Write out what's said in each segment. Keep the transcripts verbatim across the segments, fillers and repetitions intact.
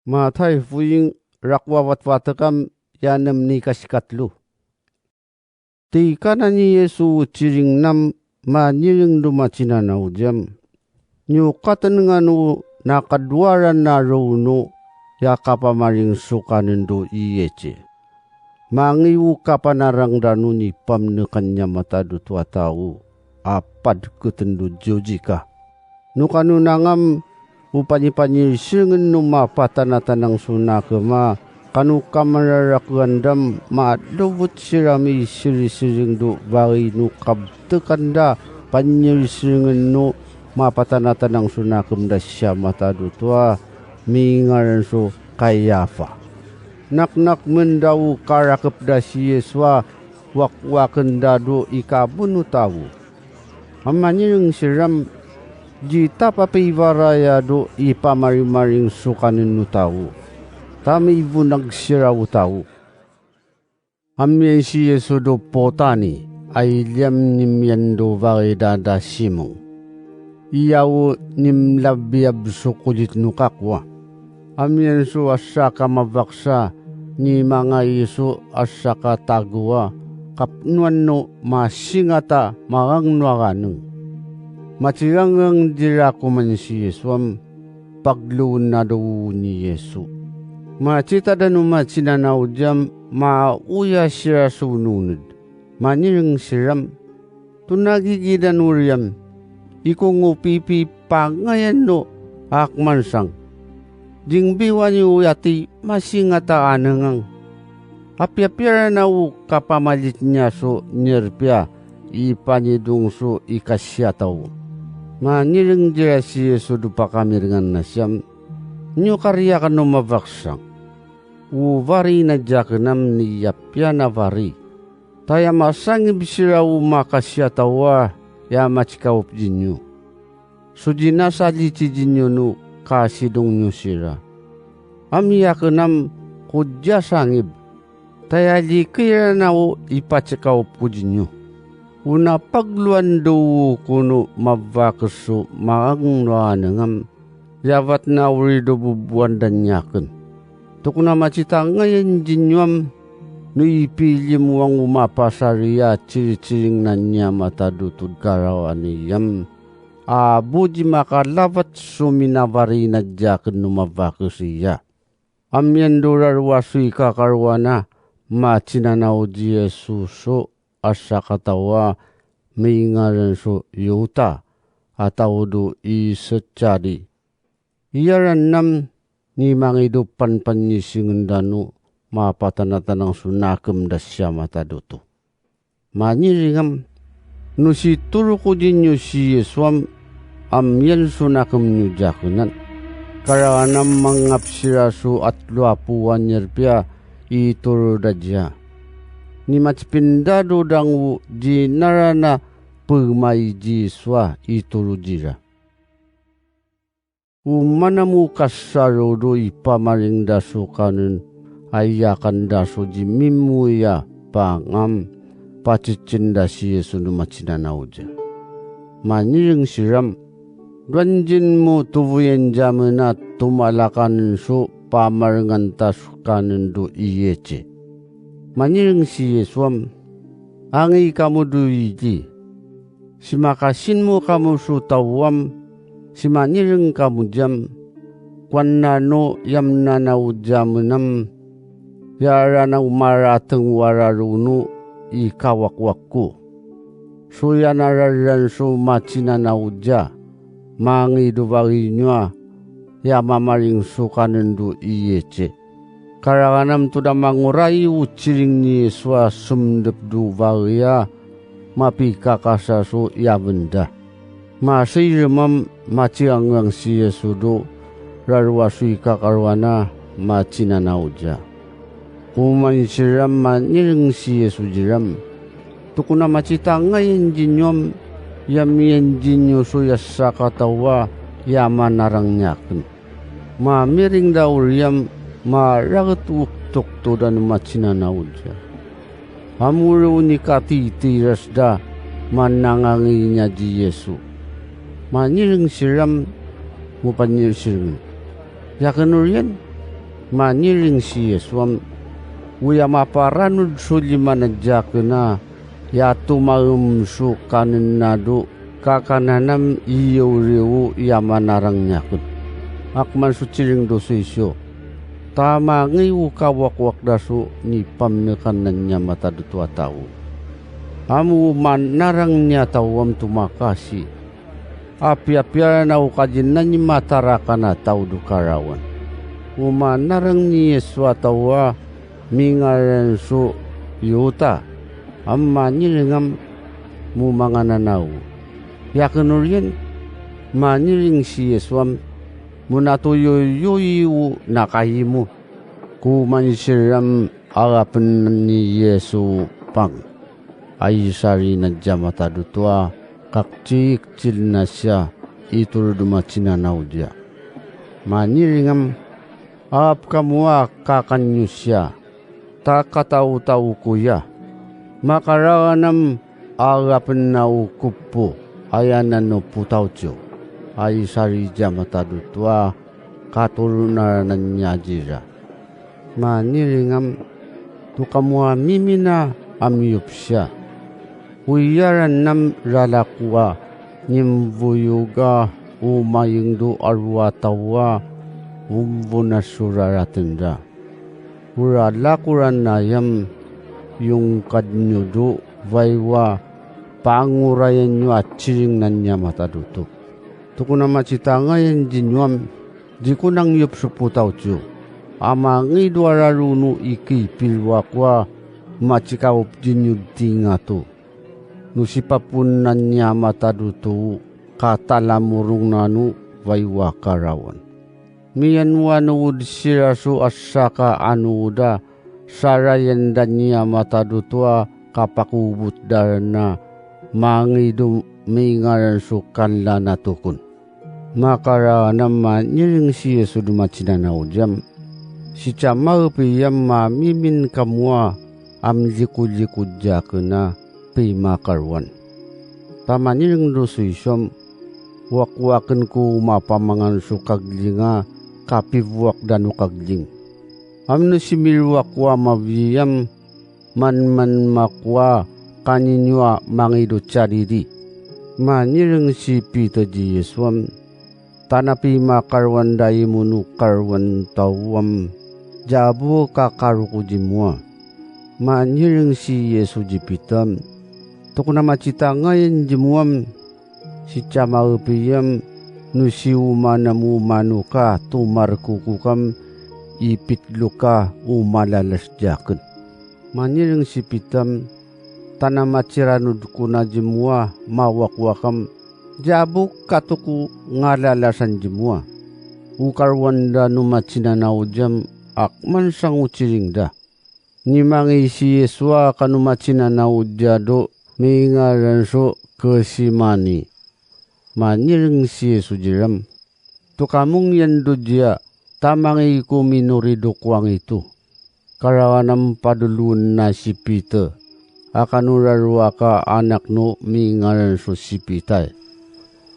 Matay foing, rakowa watwatekam, ya nem ni kasikatlo. Tikanan i Yesu o ciring nam, manireng do macinanaw diyam. Niyo katenengan o na kadowa ran a roo no, ya kapamaring so kanen do i ece. Mangiyo kapanarang dano ni pamnekan niya matado to a taw a padketen do jojika. No kano nangam o panipanyirsirengen no mapatanatanang so nakem a kano kamararakewan dam, madowet siran i sirisireng do bagay no kabtekan da panyirsirengen no mapatanatanang so nakem da siya matado to a mingaran so Kayafa. Naknak menda o karakep da si Yesu a wakwaken da do i kabon o taw. A manireng siran, di tapapibaraya do i pamarimaring so kanen o taw. Ta mibonag sira o taw. A miyan si Yesu do potani, a iliyam ni miyan do bagay da da simong. Iyaw ni mlabiyab so kolit no kakowa. A miyan so asaka mabaksa, ni manga Yesu asaka tagowa, kapnoan no masingata magangno a ganeng. Macigangang dira koman si Yesu am, paglowen a dowo ni Yesu. Macitadan o macinanaw diyam, maoya sira so noned. Manireng siran, to nagigidan oriyan, ikongo pipipangayan no akman sang. Dingbiwani o yati masingata anengang. Apiya piya rana o kapamalit niya so nirpiya, ipanidong so ikasiyataw. Manireng dira si Yesu do pakamirengan na siyam, niyo kariyaken o mabaksa. O bari na diyaken am ni apiya na bari. Ta ya masangib sira o makasiyataw a ya macikaop diniyo. So di nasalici diniyo no kasidong niyo sira. Ami aken am ko di asangib. Ta ya likey rana o ipacikaop ko diniyo. O na paglowan dowo ko no mabakes so magangno a anengam. Ya bat na ori do boboan dan iyaken. Tokona macitangayan diniyo am, no ipilimoang o mapasariya ciriciring na niya matado tod karawan iyam. A bo di makalabat so minabari na diyaken no mabakes iya. Amiyan do rarwa so ikakarowa na macinanaw di Yesu so asakataw a mingaran so Yuta, a taw do i Secadi. Iyaran nam ni mangido panpanyisingan dano mapatanatanang so nakem da siya matado to. Manyiringam, no sitoro ko diniyo si Yesu am, amiyan so nakem niyo diyakenan. Karanganam mangap sira so atlo a powan iyan piya itoro da diya. Ni matipindado dango di narana pemay di Yesu a itoro dira. Oman a mo kasaro do ipamaring da so kanen a iyakan da so di mimoya pangam, pacicin da si Yesu no macinanaw diya. Manyiring siram, doan din mo tovoyan diya mena tomalakan so pamaringan ta so kanen do iyece. Manyiring si Yesu am, angi kamo do idi. Simakasin mo kamo so taw am, simanireng kamo diyam, kowan na no iyam nanaw diya menam, ya rana o marateng o araro no ikawakwak ko. So iyan a rariran so macinanaw diya, mangido bagi niyo a, ya mamaring so kanen do iyece. Karanganam to da mangoray o ciring ni Yesu a semdep do bagi a mapikakasa so iyaben da. Masirem am maciangang si Yesu do rarwa so ikakarowa na macinanaw diya. Oman siram manyiring si Yesu diram. Tokona macitangayan diniyo am, iyamiyan diniyo so iyasakataw a iyamanarang niyaken. Mamiring da oriyan, maraget o oktok to da no macinanaw diya. Amoro o nikatitiras da manangangi niya di Yesu. Manyiring siram, mo panyirsirengen. Iyaken oriyan, Maniring si Yesu am, oya maparanod so liman a jakena, ya tomaem so kanen na do, ka kananam i yawri o ya manarang niyaken. Akman so tiring do so iso. Tamangi o kawakwak da so nipamnekanan niya matad oto a taw. Amo manarang niya taw am tomakasi. Apiya-piya ran a o kaginan i matarakan a taw do karawan. O manarang ni Yesu a taw a mingaran so Yota, a maniring am mo mangananaw. Yaken oriyan, maniring si Yesu am, mo natoyoyoy o nakaimo. Ko manisir am arapen ni Yesu pang. Ay sari na diya matad oto a kakcikcil na siya i torod o macinanaw diya. Maniring am, apkamo a kakan iyo siya, ta kataotaw ko iya. Makarawan am arapen na o kopo, aya nano potaw tiyo. Ay sari diya matad oto a katoronan iyan igira. Maniring am, to kamo a mimina a miyopsiya. O iyaran am ralako a nimboyoga o mayeng do aro a taw a ombonas so raraten da. O ralako ran aya am iyongkad iyo do vayo a pangorayan iyo a tiring na niya matad oto. Tokona macitangayan di niyo am di ko nangiyop so potaw tiyo. Amangi do a raroo no i kipiro ako a macikaop di niyo di ngato. No sipapoon na niya matad oto ka talamorong nano vayo a karawan. Miyanowanood siran so asaka anood a sarayan da niya matad oto a kapakobot da ran a mangi do mingaran so kanlan a tokon. Makarawan am maniring si Yesu do macinanaw diya am, sii ca maepi am mamimin kamo a mdikolikod jakena pimakarowan. Ta maniring do so iso am, wakwaken ko mapamangan so kagling a kapivoak dano kagling. Amno simiro ako a mavi am manman mako a kanino a mangi do cariri. Maniring si Pita di Yesu am, tana pimakarowan da imo no karowan taw am, jabo ka karoko di mo a. Maniring si Yesu di Pita am, tokona macitangayan di mo am, sii ca maepi am no si oman am o mano ka tomarkokok am i pitlo ka o malalas jaken. Maniring si Pita am, tana maciranod ko na di mo a mawakwak am, jabo ka to ko ngalalasan di mo a. O karowan dano macinanaw diya am akman sango tiring da. Nimangi si Yesu a kano macinanaw diya do mingaran so Kesimani. Maniring si Yesu igira am, to kamong iyan do diya, tamangi ko minori do koangito. Karawan am padoloon na si Pita a kano rarowaka anak no mingaran so Sipitay.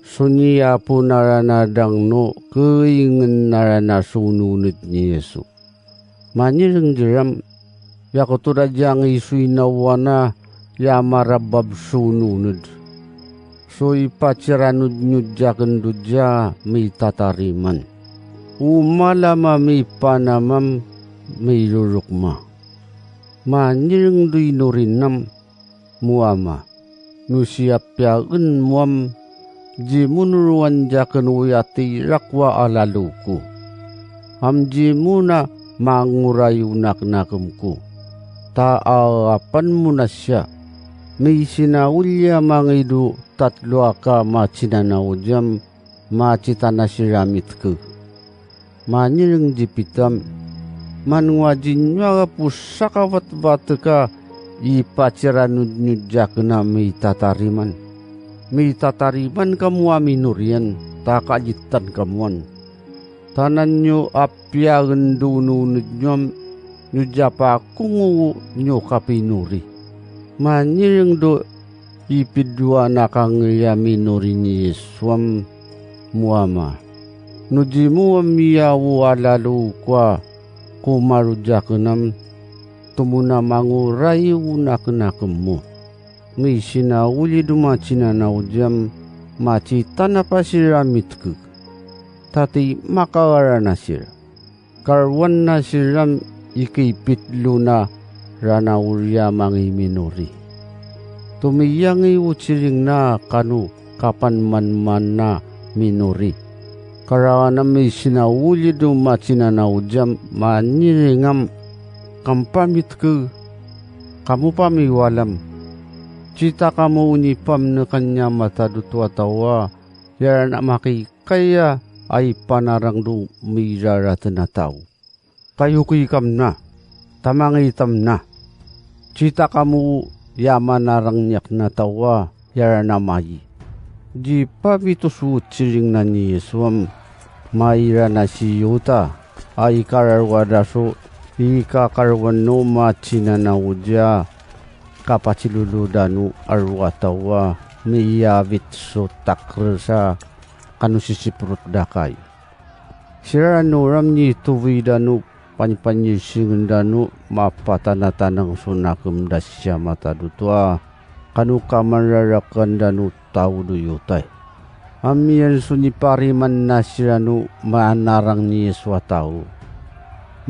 So niyapoon aran a dang no keingen aran a sononed ni Yesu. Maniring igira am, aya koto da giyangkai so inawa na aya marabab sononed. So ipaciranod niyo jaken do diya mitatariman. O mala ma mipanam am mirorokma. Maniring do inorin am, mo ama, no siyapiyagen mo am, di mo norowan jaken o yatira ko a alalo ko. Am di mo na mangoray o naknakem ko. Ta awapan mo na siya. Misinawol iya mangi do tatlo a kamacinanaw diya am macitanasiramit ke. Maniring di Pita am, manowa di niyo a po sakawatwat ka ipaciranod niyo jaken a mitatariman. Mitatariman kamo a minori iyan, ta kalitan kamo an. Tana niyo apiyagen do ononed niyo am, niyo di a pakongowo niyo kapinori. Maniring do ipidoan a kangaya minori ni Yesu am, mo ama, no di mo am iyawo alalo ko a pomarojaknam, tomona mangorayon aken aken mo. Misina olid o macinanaw diyam, macitanapa siran a mitkeg. Tati makawarana siran. Karowan na siran i kipitlo na rana oriya mangiminori. Tomiyangi o ciring na kano kapanmanman na minori. Karawana misina olid o macinanaw diyam maniringam kampamitkeg, kamopamiwalam. Cita kamo o nipamnekan niyan a matado to a taw a iyarana maki kaya a ipanarang do miraraten a taw. Kayoki kamna, tamangi tamna. Cita kamo iya manarang niyan a taw a iyarana mayi. Di pamitoso ciring na ni Yesu am, mairana si Yuta a ikararowa da so ikakarowan o macinanaw diya kapacilolo dano a rowataw a miyawit so takres a kano sisiprot da kai. Siran o ram ni towi dano panipanyisingen dano mapatanatanang so nakem da siya matado to a kano kamararakan dano taw do yotay. Amiyan so nipariman na siran o manarang ni Yesu a taw.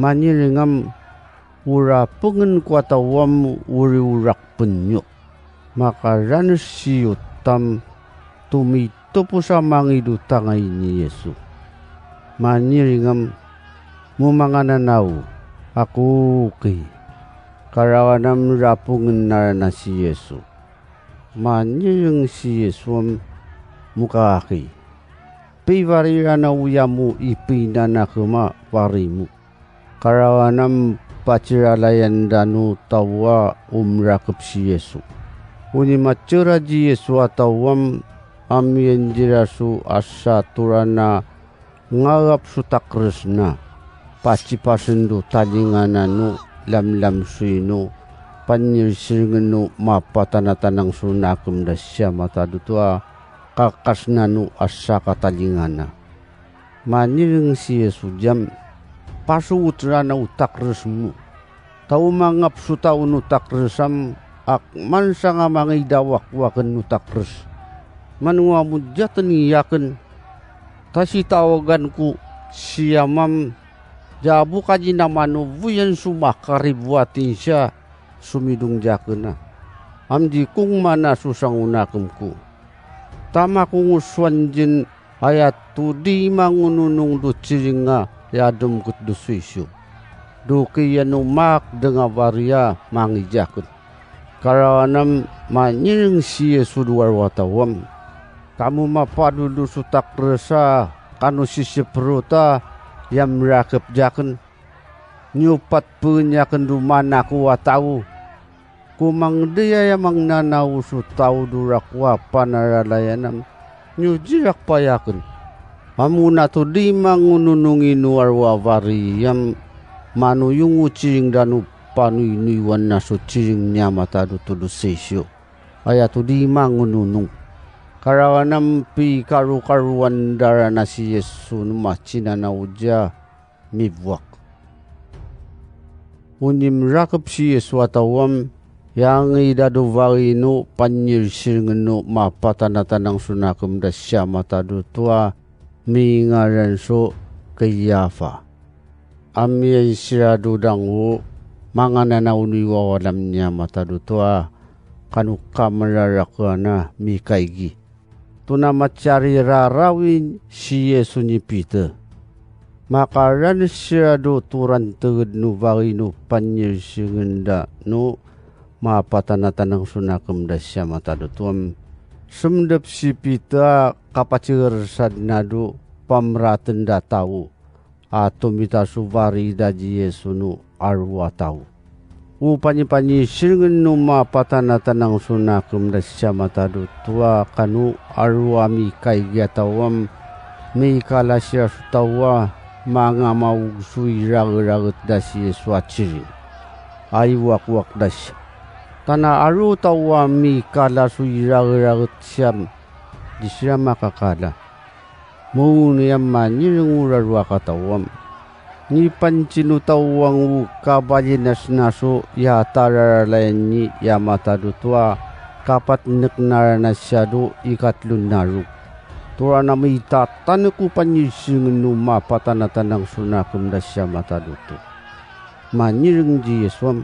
Maniring am o rapengen ko a taw am o riyorak penyo. Makaranes si Yuta am tomitopo sa mangidotangay ni Yesu. Maniring am mo mangananaw ako ki. Karawan am rapengen na rana si Yesu. Maniring si Yesu am mo kaki. Piwari rana o yamo i pinanakem a wari mo. Karawan am paciralayan dano taw a omrakep si Yesu. Oni macera di Yesu a taw am amiyan di ra so asa torana ngawap so takres na pacipasen do talingana no lamlam so ino panyirsiringen o mapatanatanang so nakem da siya matado to a kakasna no asa katalingana. Maniring si Yesu diyam, pasowot rana o takres mo. Taw mangap so taw no takres am, ak man sanga mangidawakwaken no takres. Manowa mo diyaten iyaken, ta sitawagan ko si Ama am, diya bo kagina manowoyan so makaribo a tinsiya so midong diyaken a. Am di kong mana so sangonakem ko. Ta makongosowan dn aya todi mangononong do ciring a aya domket do soisyo. Do kiyan o makdeng a wari a mangidiyaken. Karawan am maniring si Yesu do a rowataw am. Kamo mapadolo so takres a kano sisiprot a aya mrakep diyaken. Niyo pat peniyaken do mana ko a taw. Ko mangdiyaya mangnanaw so taw do rako a panaralayan am, niyo dirak payaken. Amo na todi mangononong ino a rowa wari am, manoyong o ciring dano panoynoyowan na so ciring niya matado to do sisyo. Aya todi mangononong. Karawan am pikarokarowan da rana si Yesu no macinanaw diya mibowak. Oni mrakep si Yesu a taw am, iyangida do wari no panyirsiringen o mapatanatanang so nakem da siya matado to a mingaran so Kayafa. Amiyan sira do dango mangananaw niyo a walam niya matado to a kano kamararaken a mikaigi. Tona macarirarawin si Yesu ni Peter. Makaranes sira do toran teged no wari no panyirsiringen da no mapatanatanang so nakem da siya matado to am. Semdep si Peter a kapaciresan na do pamraten da taw a tomita so wari da di Yesu no a rowa taw. O panyipanyisiringen o mapatanatanang so nakem da siya matado to a kano a rowa mikaigi a taw am, mikala siya so taw a mangamaog so irageraget da si Yesu a ciring. Ay wakwak da siya. Tana a rowa taw a mikala so irageraget siya am, di siya makakala. Mawni a manireng o rarowak a taw am. Nipancin o tawang o kabalinasnaso ya tararalayan ni ya matado to a kapatnek na rana siyado ikatlo na rog. Tora na maitatanek o panyirsirengen o mapatanatanang so nakem da siya matado to. Manireng di Yesu am,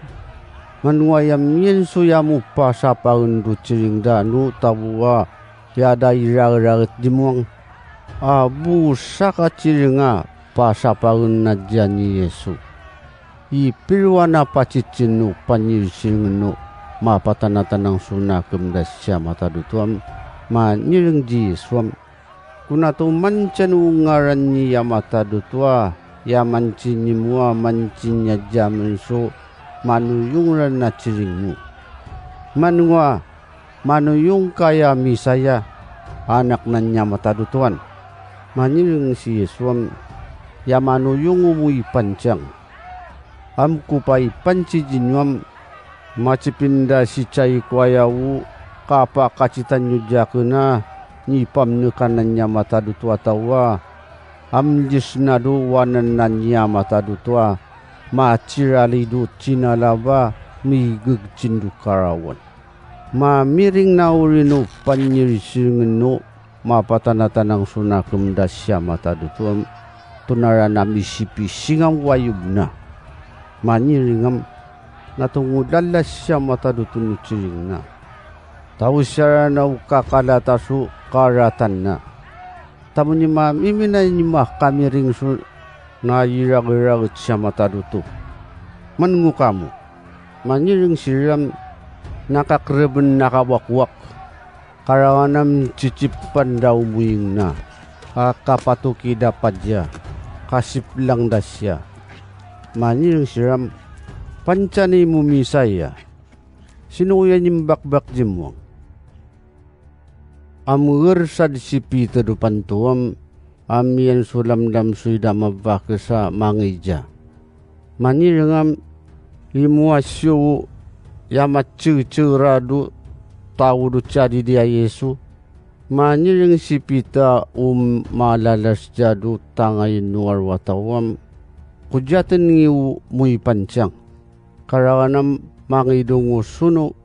manowa ya miyanso ya mo pasapangen do ciring da no tabowa ya da irararaet di mwang. A bo saka ciring a pasapangen a diyan i Yesu. Ipirowan a pacicin o panyirsirengen o mapatanatanang so nakem da siya matado to am, manireng di Yesu am. Kona to mancin o ngaran ni ya matado to a, ya mancin i mo a mancin i a diyamen so manoyong ran a ciring mo. Manowa, manoyong ka ya Misaya, anak nan i a matado to an. Manireng si Yesu am, ya manoyong o mo ipancang. Amko pa ipanciji niyo am, macipinda si cai ko aya o kapakacitan iyo di aken a nipamnekanan i a matado to a taw a, amlisna do wanan nan i a matado to a, macirali do cinalaba, migegcin do karawan. Mamiring na orino panyirsirengen o mapatanatanang so nakem da siya matado to am, tonara na misipisinga o ayob na. Manireng am, na tongodala siya matado to no ciring na. Taw siya rana o kakalata so karatan na. Tamon i mamiminay ni makamiring so na iragiraget siya matado to. Manengo kamo. Manireng siran na kakereben na kawakwak. Karawan am cicipan da o moying na. A kapatokida padiya. Kasiplang da siya. Manireng siran, pancani mo Misaya. Sino ko iyan imbakbak di mwang. Amgersad si Peter do panto am, amiyan so lamdam so ida mabakes a mangiza. Manireng am, imowa siyo ya macecera do taw do cadi di a Yesu. Manireng si Peter o malalas diya do tangay no arwa taw am, ko diyaten ngiyo mo ipancang. Karawan am mangidong o sono,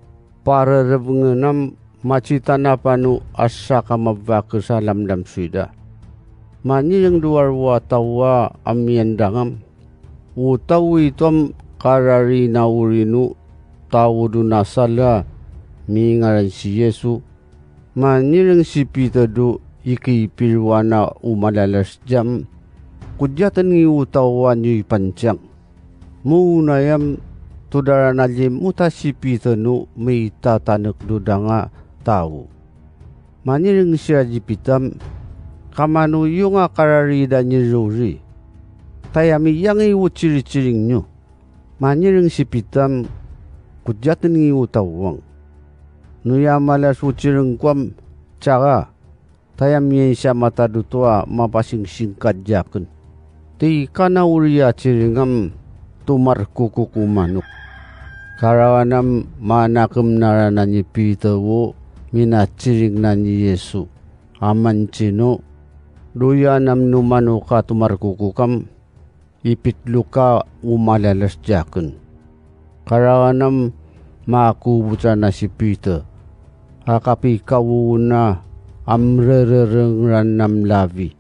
parerebengen am macitanapan o asa ka mabakes a lamdam so ida. Manireng do arwa taw a amiyan dangam. O taw ito am karari na orino taw do nasala mingaran si Yesu. Manireng si Peter do ikipirowan a o malalas diya am, ko diyaten ngiyo o taw a niyo ipancang. Monay am, todara na limota si Peter no mitatanek do danga taw. Manireng siya di Peter am, ka manoyong a karari da niyo ri. Taya miyangi o ciriciring niyo. Manireng si Peter am, ko diyaten ngiyo o tawang. Noya malas o cireng ko am, tiyaga. Taya miyan siya matado to a mapasingsingkad di aken. Tig ka na oriya ciring am tomarkokok o manok. Karawan am manakem na rana ni Peter o minaciring na ni Yesu. Aman cino, doyan am no manok a tomarkokok am, ipitlo ka o malalas di aken. Karawan am makobot rana si Peter. A kapikawoon a amrerereng ran am labi.